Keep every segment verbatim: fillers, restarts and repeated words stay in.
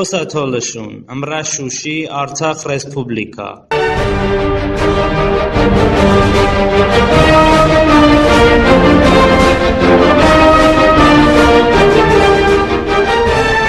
Xosə tolışon, ımruj Şuşi, Artsax Respublika.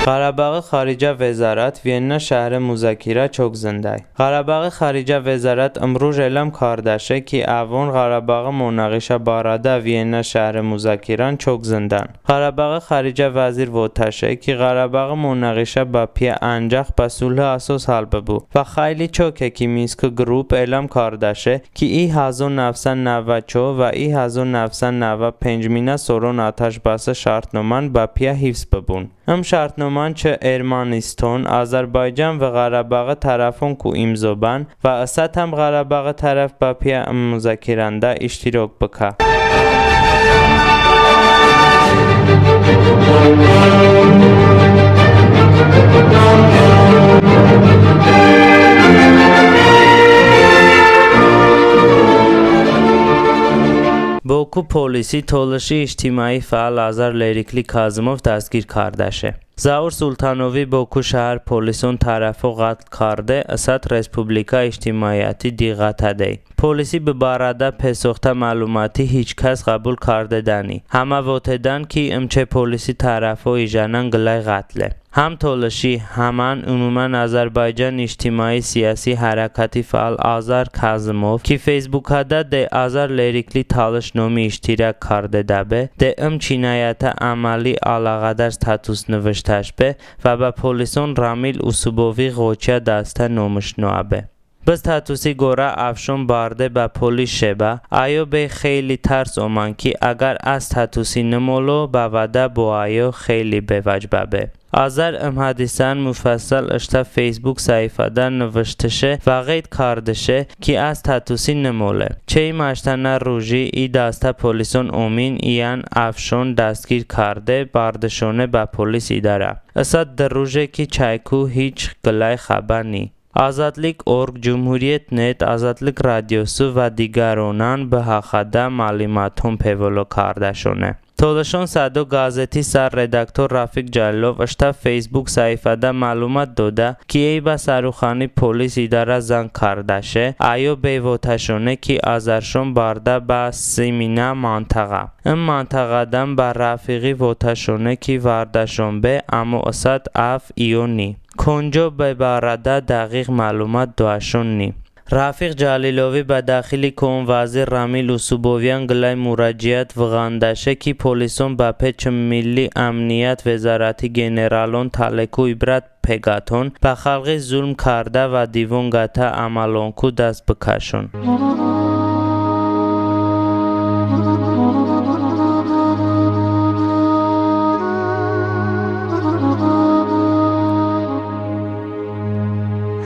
Ğərəboği xaricə vəzorət Vyenna şəhri muzakirə çok zındəy. Ğərəboği xaricə vəzorət ımruj elam kardəşe ki, əvon Ğərəboği monağişə barədə Vyenna şəhri muzakirən çok zındən. Ğərəboği xaricə vəzir votəşe ki, Ğərəboği monağişə bəpe əncəx bə sulhi əsos həl bıbu. Və xəyli çoke ki, Minski qrup elam kardəşe ki, i həzo nəvsə nəvə ço və i həzo nəvsə nəvə pencminə soron otəşbəsi şərtnomən bəpe hifz bıbun. Im şərtnomən çı Erməniston, Azərbaycan və Ğərəboği tərəfonku imzo bən və ısətən Ğərəboği tərəf bəpe ım muzakirəndə iştirok bıkə. Boku polisi tolışi ictimai fəal Azər Lerikli Kazımov dəstgir kardəşe. Zaur Sultanovi Boku şəhər polison tərəfo ğətl karde ısət respublikə ictimaiyyəti diqqətədəy. Polisi bı barədə pesoxtə məlumati hiç kəs ğəbul kardedəni. Həmə votedən ki, ım çı polisi tərəfo ijənən qıləy ğətlə. Həm tolışi, həmən umumən Azərbaycan ictimai-siyasi hərəkəti fəal Azər Kazımov ki, Feysbukədə de Azər Lerikli Talış nomi iştirok kardedəbe, de ım cinayətə əməli əlaqədar status nıvıştəşbe və bə polison Ramil Usubovi ğoçə dastə nomış noəbe. Bı statusi qorə əvşon barde bə polis şe bə, əyo bəy xəyli tərs omən ki, əqər ə statusi nımolo, bəvədə bo əyo xəyli bevəc bəbe. Azər ım hədisən mufəssəl ıştə Feysbuk səhifədə nıvıştışe və ğeyd kardışe ki, ə statusi nımole. Çəy maştənə ruji i dastə polison omin iyən əvşon dəstgir karde bardışone bə polis idarə. Isət dı ruje ki, çəyku hiç qıləy xəbə ni. Azadlıq orq, Cumhuriyet net, Azadlıq radiosı və diqəronən bı həxədə məlumaton pevılo kardəşone. Tolışon Sədo qəzeti sərredaktor Rafiq Cəlilov ıştə Feysbuk səhifədə məlumat dodə ki, əy bə Səruxani polis idarə zəng kardəşe, əyo bəy votəşone ki, Azərşon bardə bə Siminə məntəğə. Im məntəğədən bə Rafiqi votəşone ki, vardəşon be, əmo ısət əv iyo ni. Konco bı barədə dəqiq məlumat doəşon ni. Rafiq Cəlilovi bə daxili kon vəzir Ramil Usuboviyən qıləy muraciət vığandəşe ki, polison bəpe çı milli əmniyət vəzorəti generalon tələku ibrət peqəton, bə xəlği zulm kardə və divon qətə əməlonku dast bıkəşon.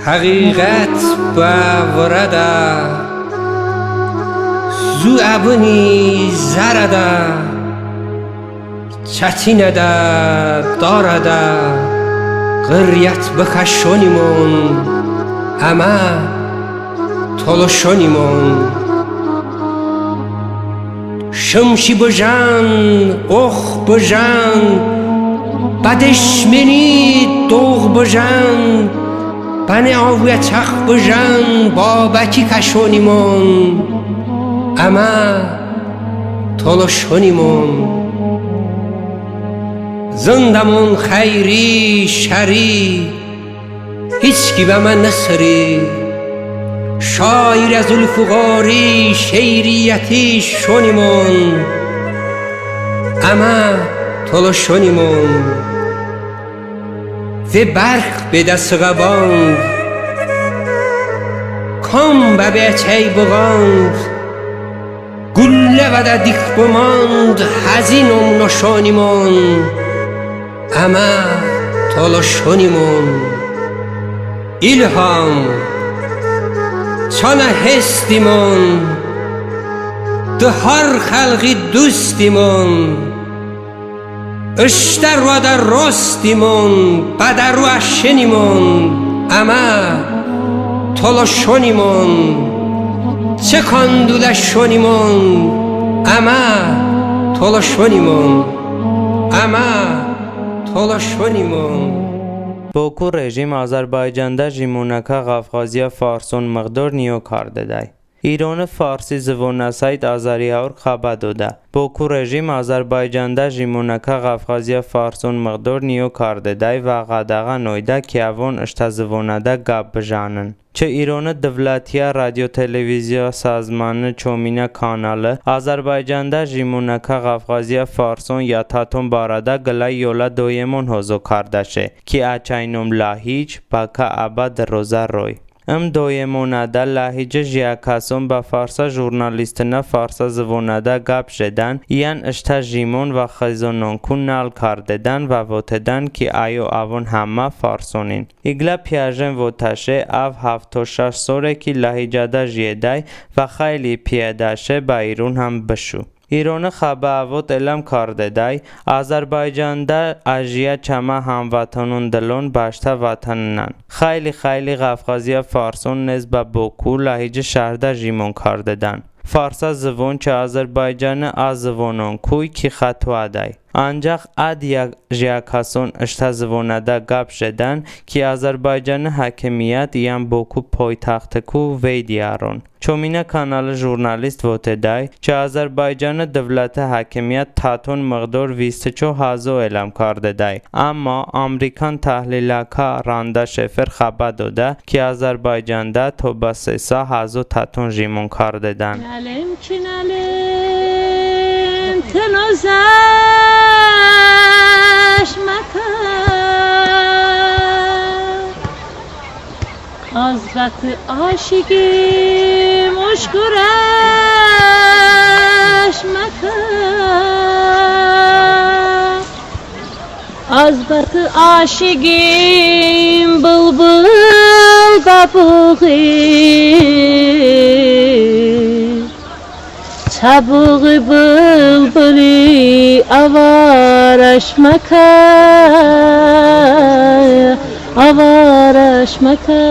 Həğiğət bə vırədə zu əbıni zərədə, çətinədə, darədə ğıryət bıkəşonimon, əmə tolışonimon. Şımşi bıjən, ox bıjən, bə deşmeni doğ bıjən, bənə avıyə çəx bıjən, Babəki kəşonimon, əmə tolışonimon. Zındəmon xəyri, şəri, hiç ki bəmə nısıri. Şairə Zulfuğari şeiriyəti şonimon, əmə tolışonimon. Ve bərx bedə sığəband, kom bəbe çəy bığand, qullə vədə dik bımand, həzinom noşonimon, əmə tolışonimon. İlham, çanə hestimon, dı har xəlği dustimon. Iştə roədə rostimon, bə dəro əşenimon, əmə tolışonimon. Çı kandulə şonimon, əmə tolışonimon, əmə tolışonimon. Boku rejim Azərbaycanədə jimonəkə Ğəfğaziyə farson mığdor niyo kardedəy. İroni farsi zıvonə səyd Azəriya Orq xəbə doydə. Boku rejim Azərbaycanədə jimonəkə Ğəfğaziyə farson mığdor niyo kardedəy və ğədəğə noydə ki, əvon ıştə zıvonədə qəp bıjənin. Çı İroni dıvlətiyə radio-televiziya sazmani çominə kanalı Azərbaycanədə jimonəkə Ğəfğaziyə farson ya taton barədə qıləy yolə doyemon hozo kardəşe ki, əçəy nom Lahic, bə kə əbəd rozə roy. Im doyemonədə Lahicə jiyəkəson bə farsə jurnalistinə farsə zıvonədə qəp jedən iyən ıştə jimon və xıyzononku nəql kardedən və votedən ki, əyo əvon həmmə farsonin. İqlə Piyajən votəşe, əv həfto şəş sore ki, Lahicədə jiyedəy və xəyli piyədəşe bə İron həm bışu. İroni xəbə əvot eləm kardedəy, Azərbaycanədə əjiyə çəmə həmvətənon dılon bəştə vətəninən. Xəyli-xəyli Ğəfğaziyə farson nez bə Boku Lahicə şəhrədə jimon kardedən. Farsə zıvon çı Azərbaycani ə zıvononkuy ki, xətoədəy. Ancəx ə diyə jiyəkəson ıştə zıvonədə qəp jedən ki, Azərbaycani həkimiyət iyən Boku poytəxtiku vey diyəron. Çominə kanalı jurnalist votedəy, çı Azərbaycani dıvləti həkimiyət taton mığdor vist ço həzo eləm kardedəy. Əmma amerikan təhliləkə Randa Şefer xəbə doydə ki, Azərbaycanədə to bə se sa həzo taton jimon kardedən. Nəlem ki, nəlem, tı nozəş məkə. Az bə tı aşiqim, oşkuraş məkə. Az bə tı aşiqim, bılbıl bə bıği. Çəbuği bılbıli avaraş məkə, avaraş məkə.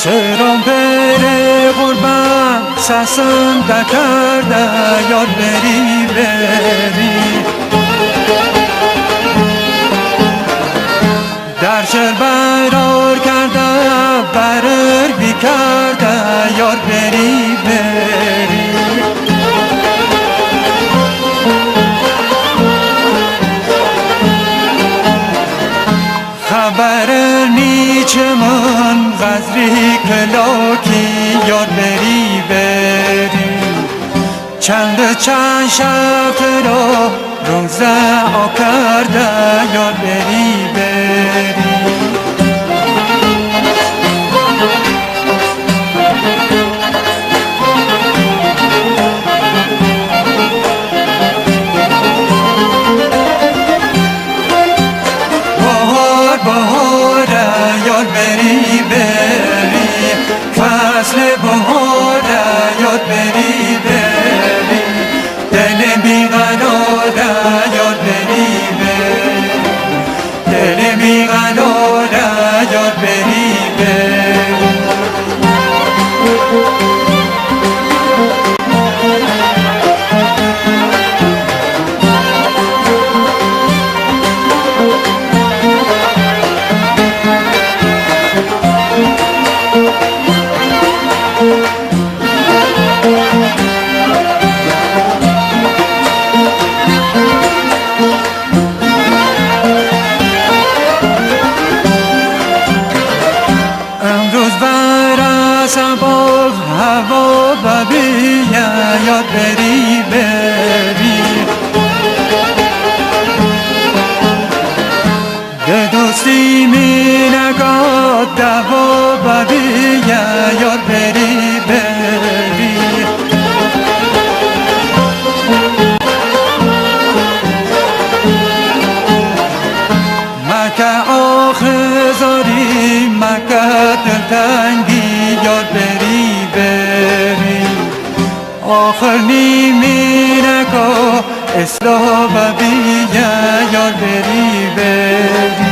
Çıron bere ğurbən, səsim dəkardə, yar beri, beri. Dərşer bəror kardə, bəror bikardə, yar beri, beri. Xəbərin çımın ğəzri kıloki, yar beri, beri. Çəndi çən şəv tıro rozə okardə, yar beri, beri. Bohor, bohorə, yar beri, beri. Fəsli bohorə, yar beri, beri. Dili biqərorə, yar beri, beri. Dili biqərorə, yar beri, beri. Esra bəbiyə yar beri beri.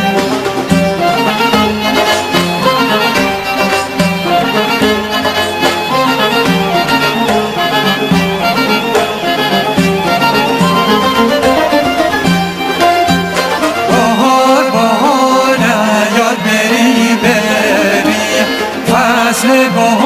Bahar baharə yar beri beri. Fəsli bahar